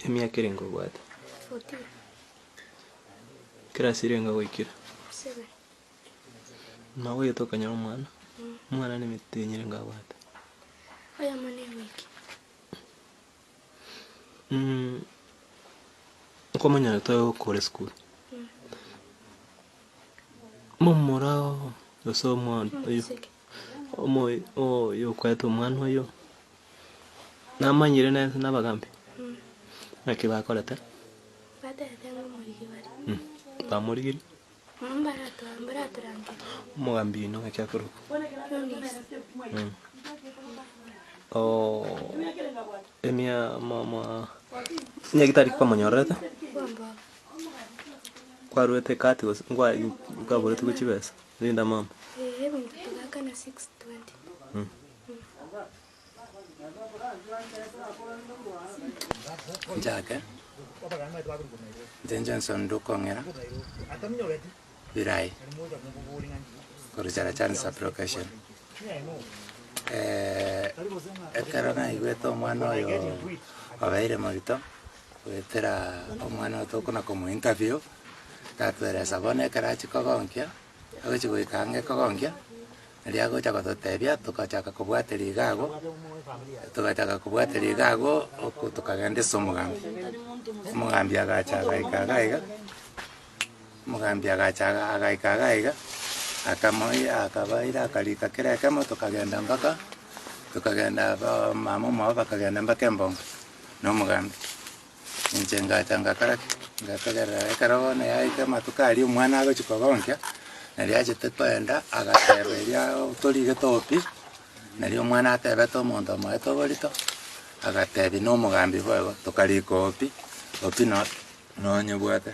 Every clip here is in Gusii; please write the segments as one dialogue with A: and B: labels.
A: Emiaka erenge obwate? Ekerasi erenge goikera? Nagoete okanyora omwana, omwana nemete erenge abwate? Nkomonyora togokora esukuru, momura oo gose omwana oyo omo oyo okoete omwana oyo, namanyire nere na abagambi? Naki bakorete? Bamorigirie? Omogambi oino ng'aki akorokwa? Emia mwa nyagetari kwamonyorerete? Kwaruete ekati gose nkwa nkwaboretigwe chibesa? Linda mama.
B: Nchake, inche Johnson Ndukong'era, Birai, korwa Charachani sub-location. Ekero naigwete omwana oyo obeire morito, goetera omwana oyo tokona komo interview, tatueresa bono ekero achia kogonkia, agochia goika ang'e kogonkia, Erio agocha gototebia, togachaka kobwateria iga agwo, togachaka kobwateria iga agwo, oko tokagenda ase omogambi. Omogambi agacha agaika iga iga, omogambi agacha aga agaika iga iga, akamoira akabaira akarika kera ekemo tokagenda mpaka, tokagenda ba mama omwabo bakagenda mpaka embonga, na omogambi. Inche ngacha ngakora ki? Ngategerera ekero bono yaika amatuko aria omwana agochia kogonkia, naria achete koenda agateba eria torigete opi, naria omwana atebete omonto omoete oborito, agatebia na omogambi boigo, tokarika opi, opi no nonyebwate.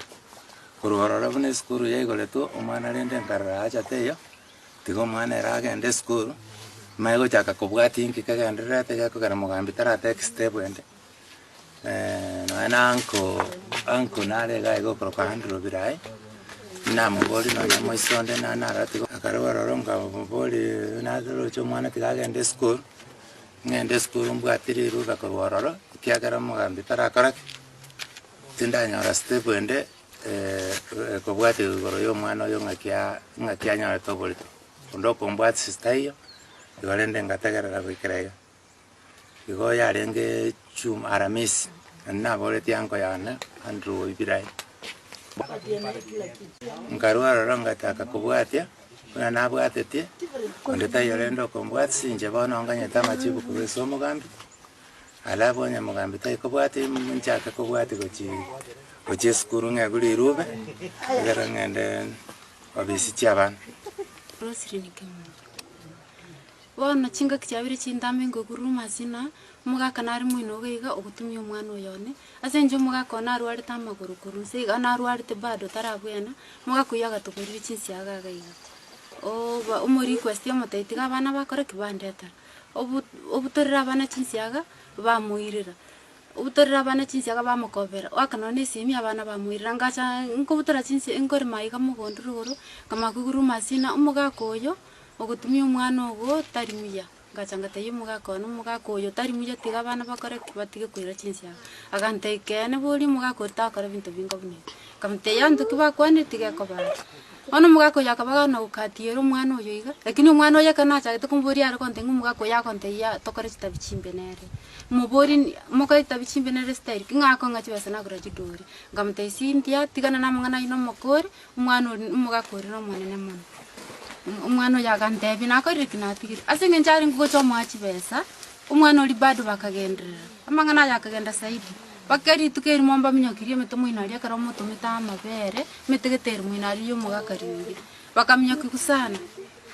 B: Korwa ororo buna esukuru yaigoretwe, omwana rende nkarora haja teiyo, tiga omwana ere agende esukuru, manye gochaka kobwatia inki kegendererete gekogera mogambi taratake step ende. Nonya na uncle, uncle nare iga iga okoroka Andrew Birai, namoboria nonya moise onde na narora tiga akarwa ororo nkamoboria naroche omwana tiga agende esukuru, ng'ende esukuru mbwate riruba korwa ororo, ekiagera omogambi tarakora ki? Tindanyora step ende ekobwatia igoro ya omwana oyo ng'aki aa ng'aki anyorete oborito. Onde okombwatisia taiyo, igo rende ngategerera goikera iga. Igo yarenge chuma aramisi, naende naboretie anko yane Andrew Oibirai. Nkarwa ororo ngachaka kobwatia, buna nabwatetie, onde taiyo rende okombwatisia inche bono nganyete amachibu korwa ase omogambi, alafu onye omogambi taikobwatia nchake kobwatia gochia gochia esukuru ng'egwe rirube, ekero ng'ende obisi chia abana.
C: Roselyn Kemunto. Bono chingaki chiabeire chintambe nkoigurwa amasina, omogaka nare moino iga iga ogotumia omwana oyo one, ase eng'encho omogaka one narwarete amagoro korwa inse iga narwarete bado tarabwena, omogaka oyio agatogorire chinsiaga iga iga. Oba omorequest omotebia tiga abana bakore ki bandetera, obu obutorere abana chinsiaga, bamoirera, obutorere abana chinsiaga bamokobera, oaka nonye na esimi abana bamoirera, ngacha nkobutora chinsi nkorema iga mogondo rogoro, nkamanya koigurwa amasina, omogaka oyo. Ogotumia omwana ogo tari muya. Ngacha ngatebia omogaka one, omogaka oyo tari muya tiga abana bakore ki? Batige koira chinsiaga. Agantebia ekeene boria omogaka oria takora binto binga buna ebi. Nkamotebia yaani ntoki bakwanire tiga ekoba are. Bono omogaka oyo akaba gana gokatiera omwana oyo iga, lakini omwana oyo ekero nachagete komoboria are kontebia ng'a omogaka oyo agontebia tokore chitabi chimbe nere. Moborie mokore chitabi chimbe nere style ki? Ng'a akong'a chibesa nagora chidori. Nkamotebia Cynthia tigana na amang'ana ayio na omokori, Omwana oria omogaka oria nomonene mono. Omwana oyo agantebia, Nakorire ki natigire? Ase eng'encho arenge gocha omoa chibesa, omwana oria bado bakagenderera. Amang'ana aya akagenda zaidi, mpaka rituko erimo mbaminyokirie emete moino aria ekero motomete amabere, emete gete ere moino aria ya omogaka riuria. Bakaminyokigwa sana.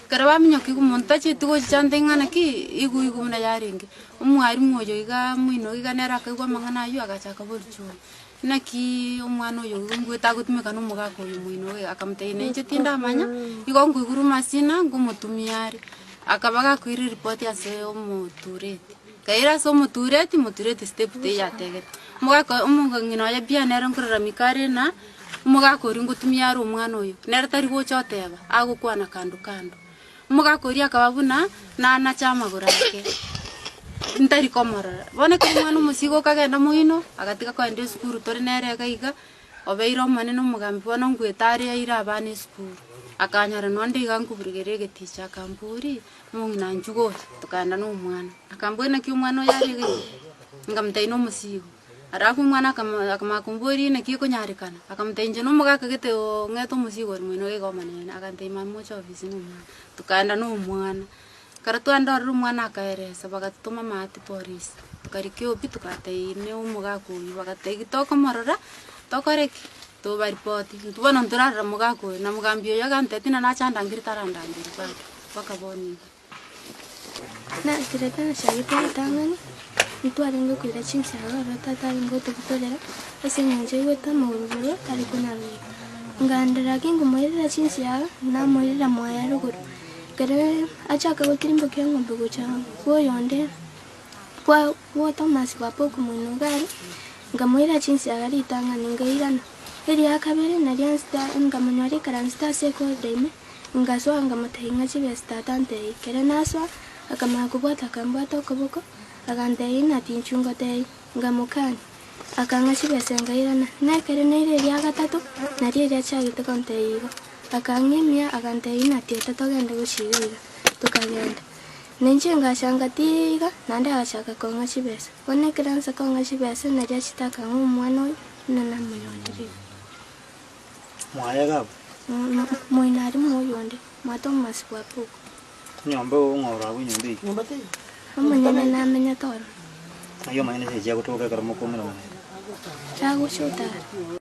C: Ekero baminyokigwa monto tachieti gochicha nte ng'a naki, igu igu buna yarenge. Omwalimu oyo igaa moino iga nere akaigwa amang'ana aywo agachaka borichuni. Naki omwana oyo ngoeta agotumeka nomogaka oyo moino oyo? Akamotebia, na inche tindamanya, igo nkoigurwa masina, nkomotumia are. Akaba gakoira eripoti ase omotureti. Kaira ase omotureti, motureti step teiyo ategete. Omogaka omong'ina oye buya nere nkoraramika are ng'a, omogaka oria ngotumia are omwana oyo, nere tari gocha oteba, agokwana kando kando. Omogaka oria akaba buna nanache amagoro ake, ntari komorora. Bono ekero omwana omosigo okagenda moino, agatiga kogenda esukuru tore nere iga iga, obeire omonene omogambi bono nkwete are aire abana esukuru. Akanyora nonde iga nkoburugeria egeticha akamboria, omong'ina inchuo gocha, tokaenda na omwana. Akamboria naki omwana oyo are iga iga, nkamotebia nomosigo. Alafu omwana akamo akamanya komboria naki ekonyarekana, akamotebia inche nomogaka gete ong'ete omosigo oria moino iga omonene, agantebia mama moche ofisi na omwana, tokaenda na omwana. Ekero twaenda ororo omwana akaeresa bagatotoma maate polisi, tokarika eobi togatebia ne omogaka oywo, bagatebia tokomorora tokore ki? Tobaripoti, intwe bono ntorarora mogaka oyo, na mogambi oyo agantebia tina nacha andangeri tarandangeri bado, mpaka bono iga.
D: Nakire nachagete ritang'ani, ntwarenge koira chinsaga ororo tata arenge gotobutorera, ase eng'encho aigwete amagoro bororo tari konyara goika. Nkaenderera ki nkomoirera chinsiaga, namoirera mwaye rogoro. Ekero achaka gotirimbokia eng'ombe gocha bwoyonde bwa bwa Thomas bwa Poko moino iga aria, nkamoirera chinsiaga ritang'ani nkairana. Eria kabere naria nsita nkamonyora aikaransete ase ecorridor ime. Ngasoa nkamotebia ng'a chibesa tata antebie. Ekero nasoa, akamanya kobwata akambwata okoboko, agantebia ng'a tinchwe ngotebie. Ngamokania, akang'a chibesa nkairana. Na ekero naire eria gatato, nario eria achagete kontebia igo. Akang'a emia, agantebia ng'a tieta togende gochia iga iga. Tokagenda. Na inche ngacha ngatiira iga, naende agachaka kong'a chibesa. Bono ekero ansa kong'a chibesa, nario achete akang'a omwana oyo, buna namonyorire iga.
E: Mwaye iga abwo.
D: Moino aria moyonde, mwate omomasi bwa Puku.
E: Enyomba eye ong'ora abwo enyomba eyio.
D: Omonyene namenyete ororo.
E: Naki omonyene chinsa chia gotoka ekero mokoumera nere.
D: Tagocha otara.